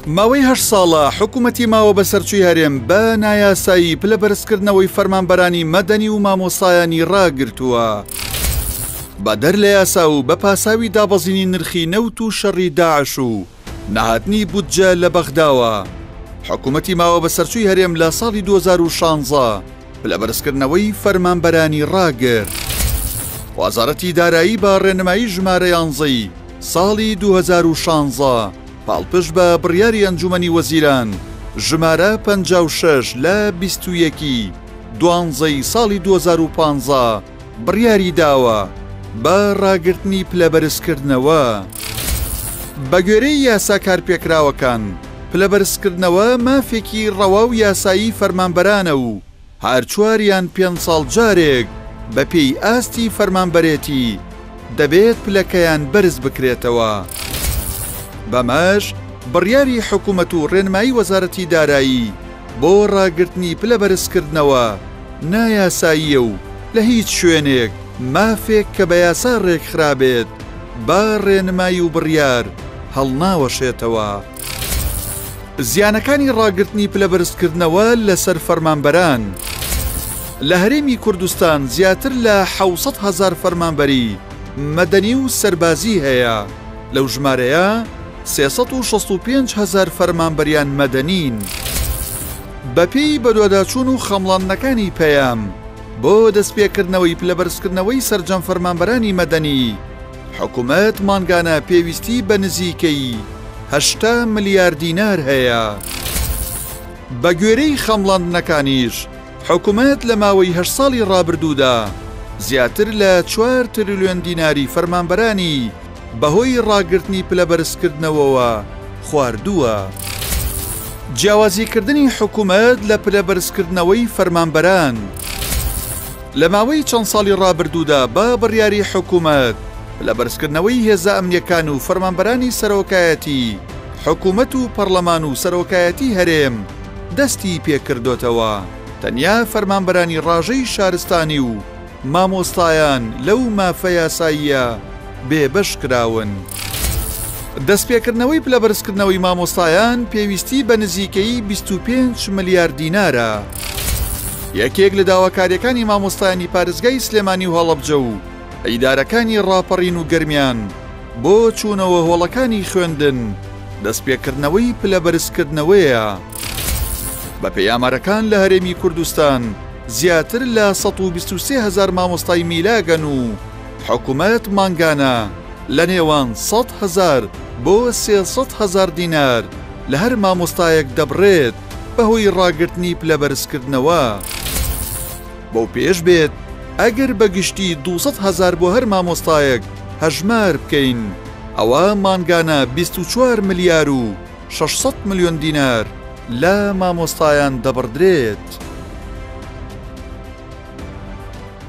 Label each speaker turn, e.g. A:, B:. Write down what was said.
A: ماوەی هەشت ساڵە حکوومەتی ماوە بەسەرچووی هەرێم بە نایاسایی پلە بەرزکردنەوەی فەرمانبەرانی مەدەنی و مامۆستایانی ڕاگرتووە. بەدەر لە یاسا و بە پاساوی دابەزینی نرخی نەوت و شەڕی داعش و نەهاتنی بودجە لە بەغداوە، حکوومەتی ماوە بەسەرچووی هەرێم لە ساڵی 2016 پلەبەرزکردنەوەی فەرمانبەرانی ڕاگرت. وەزارەتی دارایی بە ڕێنمایی ژمارە یانزەی ساڵی 2016 پاڵپشت بە بڕیاری ئەنجومەنی وەزیران ژمارە 56 لە 21 ی دوانزەی ساڵی 2015 بڕیاری داوە بە ڕاگرتنی پلەبەرزکردنەوە. بەگوێرەی یاسا کارپێکراوەکان، پلەبەرزکردنەوە مافێکی ڕەوا و یاسایی فەرمانبەرانە و هەر چوار یان پێنج ساڵ جارێک بەپێی ئاستی فەرمانبەرێتی دەبێت پلەکەیان بەرز بکرێتەوە. بەمەش بڕیاری حکومەت و ڕێنمایی وەزارەتی دارایی بۆ ڕاگرتنی پلە بەرزکردنەوە نایاساییە و لە هیچ شوێنێک مافێک کە بە یاسا ڕێکخرابێت بە ڕێنمایی و بڕیار هەڵناوەشێتەوە. زیانەکانی ڕاگرتنی پلەبەرزکردنەوە لەسەر فەرمانبەران لە هەرێمی کوردستان زیاتر لە 700 هەزار فەرمانبەری مەدەنی و سەربازی هەیە، لەو ژمارەیە 365 هەزار فەرمانبەریان مەدەنین. بەپێی بەدواداچوون و خەمڵاندنەکانی پەیام بۆ دەستپێکردنەوەی پلەبەرزکردنەوەی سەرجەم فەرمانبەرانی مەدەنی، حکومەت مانگانە پێویستی بە نزیکەی 80 ملیار دینار هەیە. بەگوێرەی خەمڵاندنەکانیش، حکومەت لە ماوەی هەشت ساڵی ڕابردوودا زیاتر لە چوار تریلیۆن دیناری فەرمانبەرانی بەهۆی ڕاگرتنی پلەبەرزکردنەوەوە خواردووە. جیاوازیکردنی حکومەت لە پلەبەرزکردنەوەی فەرمانبەران لە ماوەی چەند ساڵی ڕابردوودا بە بڕیاری حکومەت پلەبەرزکردنەوەی هێزە ئەمنییەکان و فەرمانبەرانی سەرۆکایەتی حکومەت و پەڕلەمان و سەرۆکایەتی هەرێم دەستی پێکردۆتەوە، تەنیا فەرمانبەرانی ڕاژەی شارستانی و مامۆستایان لەو مافە یاساییە بێبەش کراون. دەستپێکردنەوەی پلەبەرزکردنەوەی مامۆستایان پێویستی بە نزیکەیی 25 ملیار دینارە. یەکێک لە داواکارییەکانی مامۆستایانی پارێزگای سلێمانی و هەڵەبجە و ئیدارەکانی ڕاپەڕین و گەرمیان بۆ چوونەوە هۆڵەکانی خوێندن دەستپێکردنەوەی پلەبەرزکردنەوەیە. بەپێی ئامارەکان لە هەرێمی کوردستان زیاتر لە 123 هەزار مامۆستای میلاگەن و حکومەت مانگانە لە نێوان 100 هەزار بۆ 300 هەزار دینار لە هەر مامۆستایەک دەبڕێت بەهۆی ڕاگرتنی پلەبەرزکردنەوە. بەو پێیەش بێت ئەگەر بە گشتی 200 هەزار بۆ هەر مامۆستایەک هەژمار بکەین ئەوا مانگانە 24 ملیار و 600 ملیۆن دینار لە مامۆستایان دەبڕدرێت.